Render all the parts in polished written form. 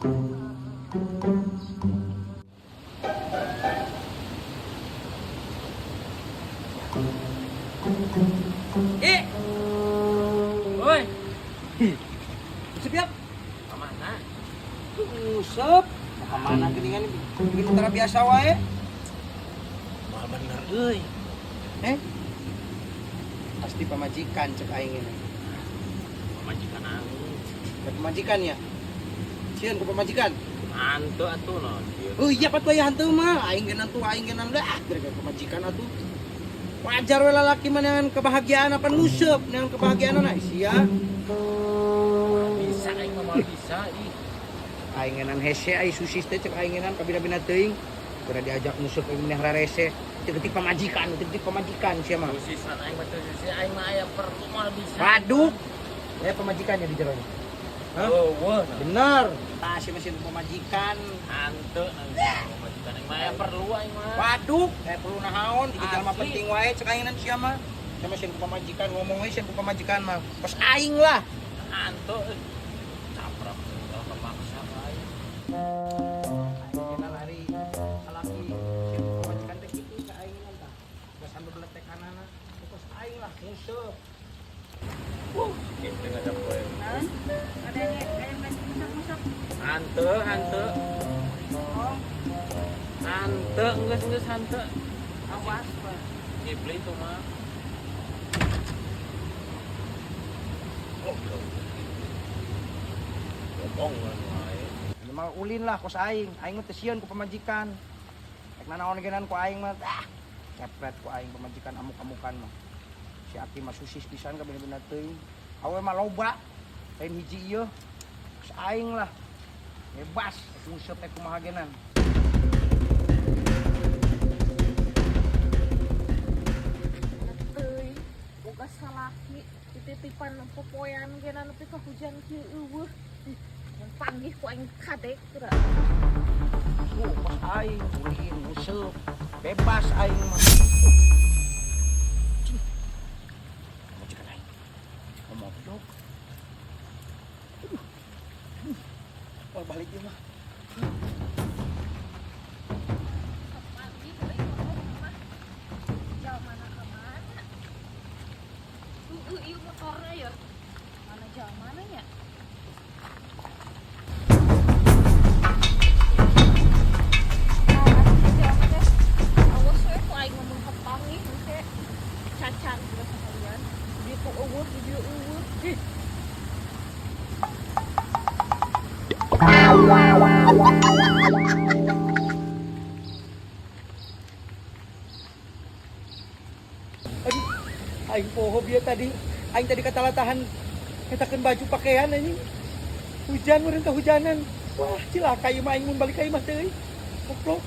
Eh, Woi, usep ya? kemana? Usep. Nah, kemana geuningan bikin tara biasa wae. Wah bener euy. Eh? Pasti pamajikan cek aing ini. Pamajikan anu. Ke pamajikan ya? Sieun ku pamajikan. Hantu atuh no. Oh iya patuh aya hantu mah, aing geunan tuh aing geunan dah gara-gara pamajikan atuh. Wajar we lalaki mah neangan kebahagiaan apa nguseup neangan kebahagiaan na sia. Bisa aing mah moal bisa ih. Aing geunan hese ai susis teh cek aing geunan kabina-bina teuing. Geura diajak nguseup aing meneh rarese. Teu pamajikan, teu pamajikan sia mah. Susisan aing mah teu susi aing mah aya perlu moal bisa. Waduk. Ya pamajikannya di jeronya. Hah? Oh, wah. Bener. Tah sia mah sieun pamajikan. Hantu pamajikan aing mah aya perlu aing mah. Waduk, kayak perlu naon, di jalma Asli. Penting wae cek aing sia mah. Sia mah sieun ku pamajikan ngomong we sieun ku pamajikan mah. Kos aing lah. Hantu euy. Caprak kalau kepaksa wae. Aing lari salaki sieun ku pamajikan teh kitu ka aing tah. Geus sampe beletekanana. Kos aing lah nguseup. Gitu ngajak kowe. Ada yang ayam masak-masak. Hantu, hantu. Oh, Hantu, geus geus hantu. awas, Pak. Kibli itu mah. Oh, ngomong wae. Ini mah ulin lah kos aing. Aing mah teu sieun ku pamajikan. Rek nanaon genan ku aing mah ah cepret ku aing pamajikan amuk-amukan mah. Si Aki mah susis pisan ka bener-bener teuing. Awe mah loba. Lain hiji ieu. Kos aing lah. Bebas rek nguseup rek kumaha genan. Teuing, boga salaki dititipan popoean ge nepi ka hujan kieu euweuh. Ih, mun panggih ku aing kadek geura. Tuh, kos aing ulin nguseup. Bebas aing mah. Cing. Pamajikan aing. Ngomong dok. Aduh. Aduh. Oh, balik ieu mah. Panggih euy ngomong mah. Jalan mana ka mana? Ieu motorna ya. Mana jalan mana nya? Ah, atuh jalan teh. Awas we ku aing ngomong kepanggih engke. Cacan geus sakalian. Di ditu euweuh, di dieu euweuh. Ih, Aduh, aing poho bieu tadi. Aing tadi katalatahan ngetakeun baju pakaian anjing. Hujan meureun kehujanan. Wah, cilaka ieu mah aing mun balik ka imah teh euy. Goblok.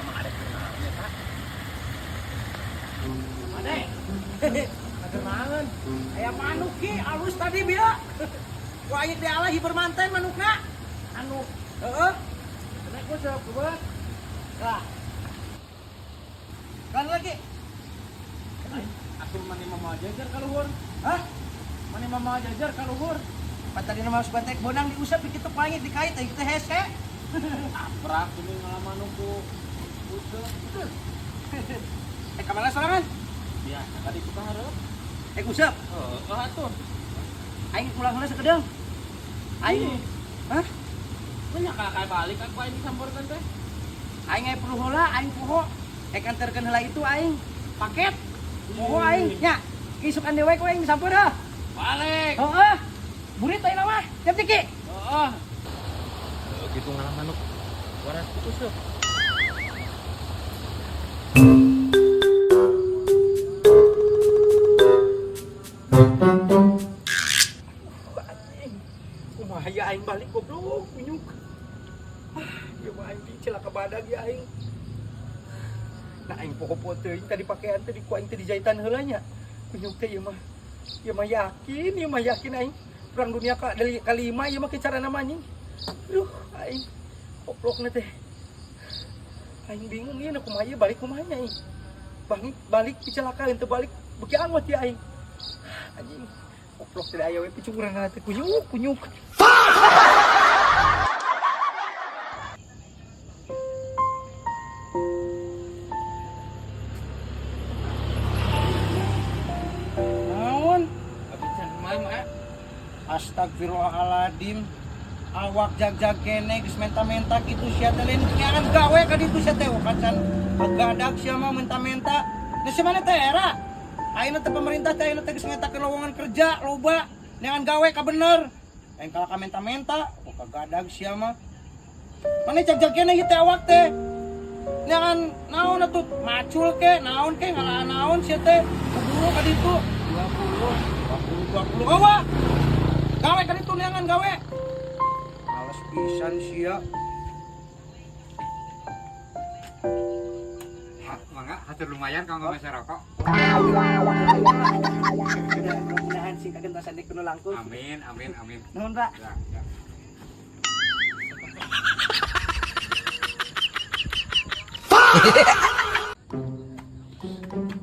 Emang ada kenalnya, Pak? Ade. Kenalan. Aya manuk ki alus tadi bieu. Ku aing dialah hiber manten manukna. Anu, Heeh. kena gua jawab gua. Lah. Kan lagi. Atuh mani mama jajar ka luhur. Hah? Mani mama jajar ka luhur. Pan tadi nama sugan teh bonang diusap kitu pangit dikait teh kitu hese. Aprak geuning ngalaman ku useup. Eh kamana sorangan? Biasa tadi ku hareup. Eh useup. Heeh, atuh. Aing pulang heula sakedeung. Aing. Hah? Banyak kakak balik aku aing disampeurkeun teh. Aing aya perlu heula, aing poho. Ek anterkeun heula itu aing paket. Poho aing nya. Isukan dewe ku aing disamper heuh. Balik. Heeh. Burit aing mah. Siap Ciki. Heeh. Gitu ngalaman waras ku useup. Anjing. Kumaha ya aing balik goblok kunyuk. Ah, ieu mah aing cilaka badag ya aing. Nah aing poho-poho teuing tadi pakaian teh di ku aing teh dijahitan heula nya. Kunyuk teh ieu mah. Ieu mah yakin, ieu mah yakin aing. Perang dunia ka dari kalima ieu mah carana mah anjing. Aduh, aing goblokna teh. Aing bingung ieu na kumaha ieu balik kumaha nya aing. Balik balik dicelakaeun teu balik beuki angot ya aing. Anjing. Goblok tidak aya we picukuran teh kunyuk kunyuk. Naon? Abisan mah. Astagfirullahaladzim. Awak jag-jag kene geus menta-menta kitu sia teh lain nyaran gawe ka ditu sia teh kacan gadag sia mah menta-menta. Nah sia mana teh era? Ayeuna teh pemerintah teh ayeuna teh geus ngetakeun lowongan kerja loba neangan gawe ka bener. Lain kalah ka menta-menta, kok kagadag sia mah. Mana jag-jag kene ieu teh awak teh. Neangan naon atuh macul ke naon ke ngalaan naon sia teh. Kuburu ka ditu. 20 20 20 gawe. Gawe ka ditu neangan gawe. Males pisan sia. Mangga hatur lumayan kanggo meser rokok. Mudah-mudahan sing kagentosan di kuno langkung. Amin amin amin. Nuhun, Pak. Ya, ya.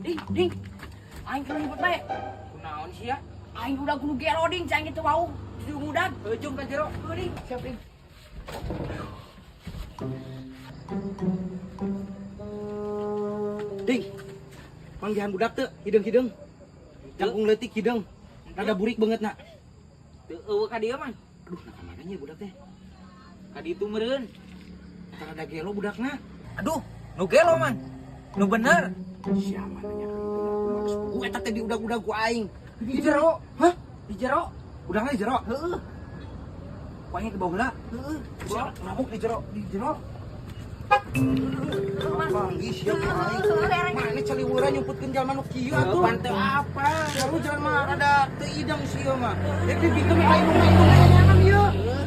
Ding, ding. Aing keur ribut bae. Kunaon sia? Aing udah kudu gelo ding, cai gitu wau. Di ngudag. Ujung ka jero. Heuh, ding. Siap ding. Ding. Manggihan budak teu, hideung-hideung. Jangkung leutik hideung. Rada burik banget nak. Teu eueuh ka dieu mah. Aduh, nah kamana nya budak teh? Ka ditu meureun. Eta rada gelo budakna. Aduh, nu gelo man. Nu bener. Siapa nanya ka itu aku males. Ku eta teh diudag-udag ku aing. Di jero. Hah? Di jero. Udangna di jero. Heeh. Ku aing ke bawah heula. Heeh. Siapa ngamuk di jero, di jero. Panggih sia ku aing. Mana caliweuran nyumputkeun jalma nu kieu atuh. Pan teu apa. Lalu jalan mah rada teu idang sia mah. Jadi dibikeun ka indungna indungna nyangan ieu.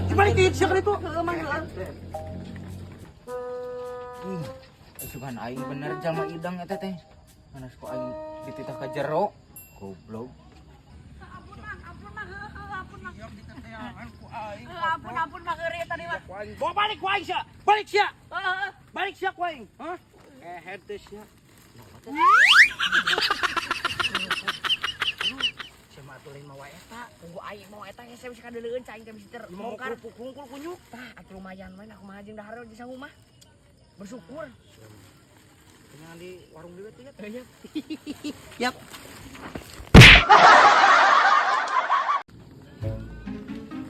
Dibalik ke sia ka ditu. Heuh, mang heuh. Ih, sugan aing bener jalma idang eta teh. Manas ku aing dititah ka jero. Goblok. Ampun, Mang. Ampun, Mang. Heuh, heuh, ampun, Mang. Siap diteteangan ku aing. Heuh, ampun, ampun, Mang. Eureut tadi mah. Ku aing. Bawa balik ku aing sia. Balik sia. Heuh, heuh. Balik sia ku aing. Hah? Ngehead teh sia. Sia mah atuh lain mawa eta. Tunggu aing mau eta hese bisa kadeleueun cai teh bisa Mau terbongkar. kerupuk hungkul kunyuk. Tah, atuh lumayan mah aku mah jeung dahar di sangu mah. Bersyukur. Kenyangan di warung deui teh ya. Iya. Yap.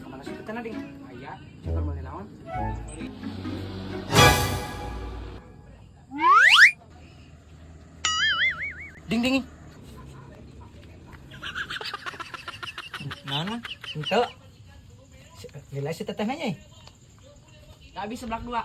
Kemana sih kita ding? Aya. Syukur meuli naon? Ding ding. Naon man? Henteu. Lila si teteh nanya. Habis seblak dua.